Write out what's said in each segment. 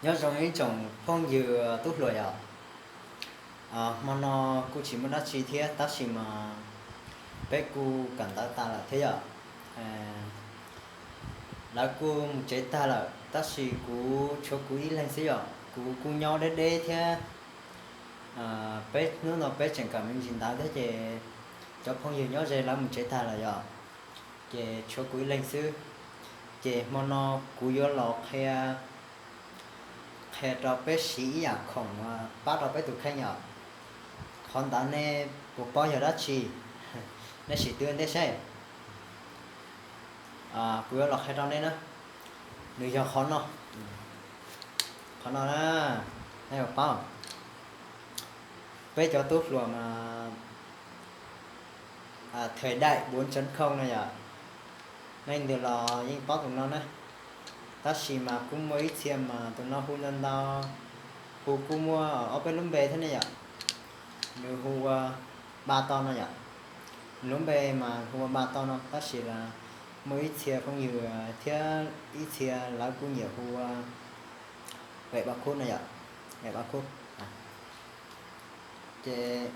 Nyob zoo ib tsoom phooj ywg tub hluas yom. Hmo no kuj tsis muaj dab tsi thiab tab sis mas peb kuj kawm ntawv tas lawm thiab yom. Lawv kuj mus tsev tag lawm tab sis kuv tshuav kuv ib leeg xwb yom, kuv kuj nyob deb deb thiab. Peb hnub no peb tseem kawm me ntsis ntawv thiab ces cov phooj ywg nyob ze lawv mus tsev tag lawm yom, ces tshuav kuv ib leeg xwb. Ces hmo no kuv yuav los qhia, qhia rau peb siv ib yam khoom pab rau peb tus kheej yom. Qhov ntawd nej puas paub yog dab tsi? Nej sim twv ntej seb. Kuv yuav los qhia rau nej na. Nws yog qhov no, qhov no na, nej puas paub? Peb cov tub hluas mas thời đại bốn chấm không no yom, nej ntws los yeej paub tus no na. Tab sis mas kuj muaj ib txhia mas tus no hu ntau ntau, hu kuj muaj ob peb lub npe thiab ne yom. Nws hu ua Ba To no yom. Nws lub npe mas hu ua Ba To no tab sis las muaj ib txhia phooj ywg thiab ib txhia lawv kuj nyiam hu ua Vẹm Ba Khub no yom. Vẹm Ba Khub. Ces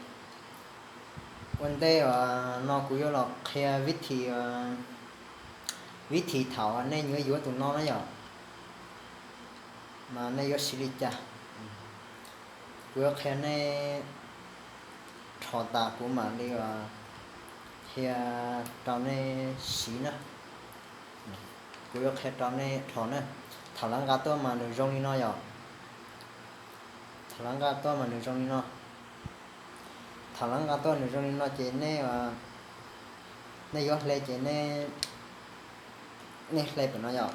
ua ntej no kuv yuav los qhia vib thim, vib thim thaum nej yuav yuav tus no na yom, mas nej yuav siv li cas. Kuv yuav qhia nej rho tas kuv mam li qhia rau nej siv na. Kuv yuav qhia rau nej rho na. Thaum lawv nqa tuaj mas nws zoo li no yom. Thaum lawv nqa tuaj mas nws zoo li no. Thaum lawv nqa tuaj nws zoo li no ces nej, nej yuav hle ces nej, nej hle pem no yom.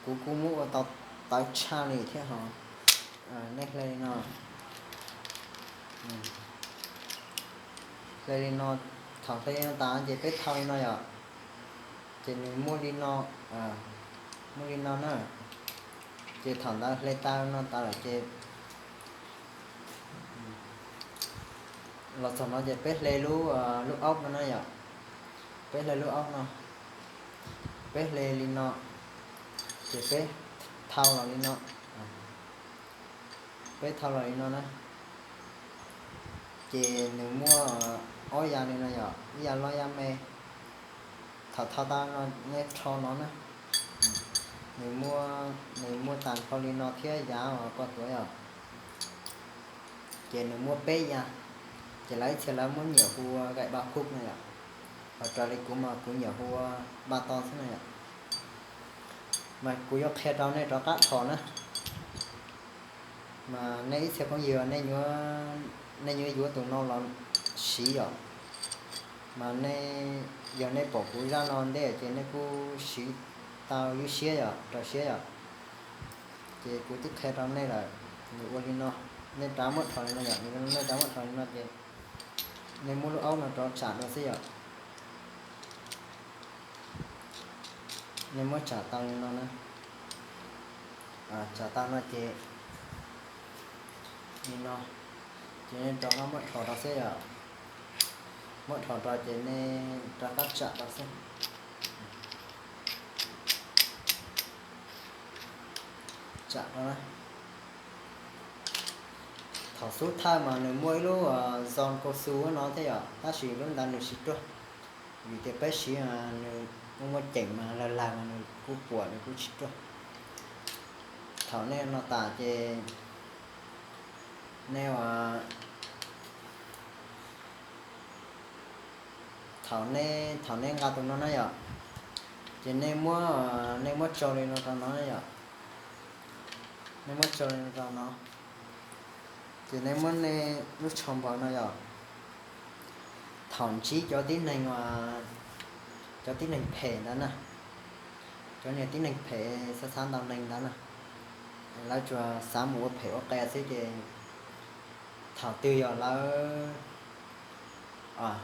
Kuv kuj muab ua tau tawv tshaj li thiab ho. Nej hle li no. Hle li no, thaum hle li no tas ces peb thau li no yom. Ces nws muaj li no, muaj li no na. Ces thaum ntawd hle tau li no tas lawm ces los txog no ces peb hle lub, lub aub no na yom. Peb hle lub aub no, peb hle li no, ces peb thau los li no. Peb thau los li no na. Ces nws muaj ob yav li no yom, ib yav loj ib yav me. Thaum thau tau no nej rho no na. Nws muaj, nws muaj tag nrho li no thiab yav uas koj tuav yom. Ces nws muaj peb yav. Ces lawv ib txhia lawv muab nyiam hu ua Vẹm Ba Khub no yom. Ho raws li kuv mas kuv nyiam hu ua Ba To xwb no yom. Mas kuv yuav qhia rau nej rov qab rho na. Mas nej ib txhia phooj ywg nej yuav, nej yuav yuav tus no los siv yom. Mas nej, yog nej pom kuv zaj no ntej ces nej kuj siv tau ywj siab yom, rau siab yom. Ces kuv twb qhia rau nej lawm, nws ua li no, nej rov muab rho li no yom, nej rov muab rho li no ces nej muab lub aub no rov tsam rau xwb yom. Nej muab tsam tau li no na. Tsam tau no ces li no, ces nej rov qab muab rho rau xwb yom. Muab rho rau ces nej rov qab tsam rau xwb. Tsam rau na. Thaum xub thawj mas nws muaj ib lub zon kaus xus no thiab yom, tab sis lub ntawd nws tsis ruaj. Vim tias peb siv nws muaj muaj ceem mas lag lag mas nws kuj puas nws kuj tsis ruaj. Thaum nej no tas ces nej, thaum nej, thaum nej nqa tus no na yom, ces nej muab, nej muab tso li no rau no na yom. Nej muab tso li no rau no. Ces nej muab nej lub tsho npawg no yom. Thaum ntsib cov tib neeg, cov tib neeg phem ntawd na, cov niag tib neeg phem xav xav ntaus neeg ntawd na, lawv tsuas xav mus ua phem ua qias xwb ces thaum twg yog lawv,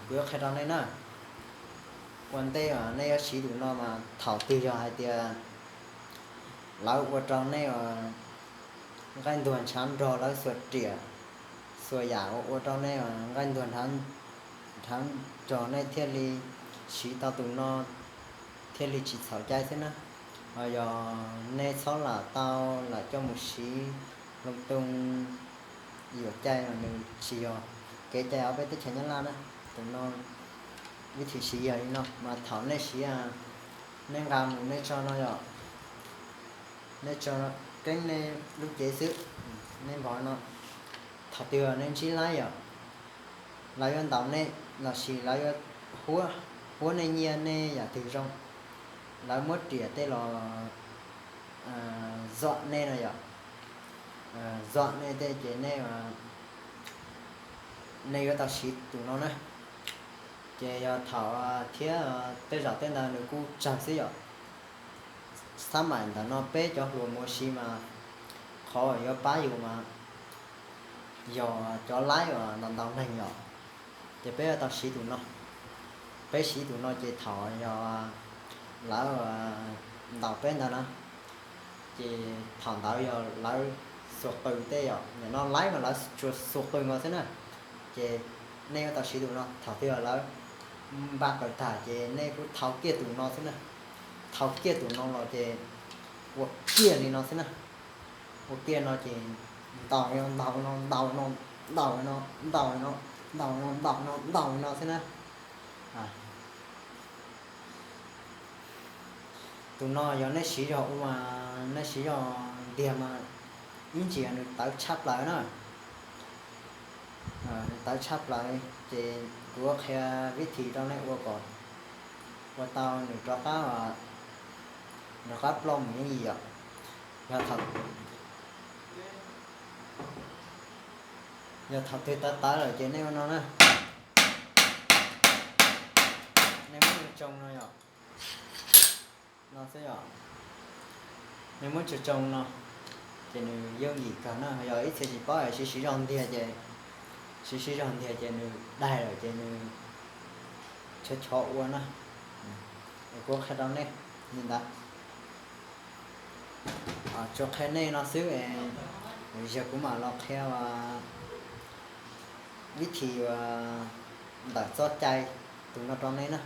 kuv yuav qhia rau nej na. Ua ntej nej yuav siv tus no mas thaum twg yog hais tias lawv ua rau nej nqaij ntuag ntshav nrog lawv xuas riam, xuas yam ua rau nej nqaij ntuag ntshav nrog nej thiaj li siv tau tus no thiaj li tsis txhaum cai xwb na. Ho yog nej txhob lam tau lam coj mus siv loo too yuam cai los nws tsis yog kev cai hauv peb teb chaws Nyab Laj na. Tus no vib thim siv yog li no mas thaum nej siv, nej nqa mus nej tso no yom, nej tso keeb nej lub cev xwb, nej npog no. Thaum twg nej ntsib laib yom, lawv yuav ntaus nej los sis lawv yuav huab, huab nej nyiaj nej yam twg zoo, lawv muab riam tej los zom nej no yom, zom nej tej ces nej, nej yuav tau siv tus no na. Ces yog thaum thiab tej zaum tej ntawd nws kuj tsawg xwb yom. Xab maim ntawm no peb cov hluas mus siv mas qhov yuav pab yus mas yog cov laib uas ntaus ntaus neeg yom, ces peb yuav tau siv tus no. Peb siv tus no ces thaum yog lawv ntaus peb ntawd na, ces thaum ntawd yog lawv xuas qws tej yom, nim no laib mas lawv tsuas xuas qws nkaus xwb na. Ces nej yuav tau siv tus no thaum twg yog lawv npaj qws tag ces nej kuj thau kiag tus no xwb na. Thau kiag tus no los ces ua kiag li no xwb na. Ua kiag no ces ntaus no, ntaus no, ntaus no, ntaus no, ntaus no, ntaus no, ntaus no, ntaus no xwb na. Tus no yog nej siv zog ua mas nej siv zog ntiag mas ib ntsis nws tawv tshaj plaws na. Nws tawv tshaj plaws ces kuv qhia vib thim rau nej ua kom ua tau nws rov qab, rov qab ploj mus yooj yim yom. Yog thaum, yog thaum twg tawv tawv lawm ces nej ua no na. Nej muab tsoo no yom, no xwb yom. Nej muab tsoo tsoo no ces nws yooj yim kawg na. Yog ib txhia tsis paub es siv siv zog ntiag ces, siv siv zog ntiag ces nws daig lawm ces nws chov chov ua na. Es kuv qhia rau nej li ntawd. Tsuas qhia nej no xwb es, yog kuv mam los qhia vib thim ntawm txoj cai tus no rau nej na.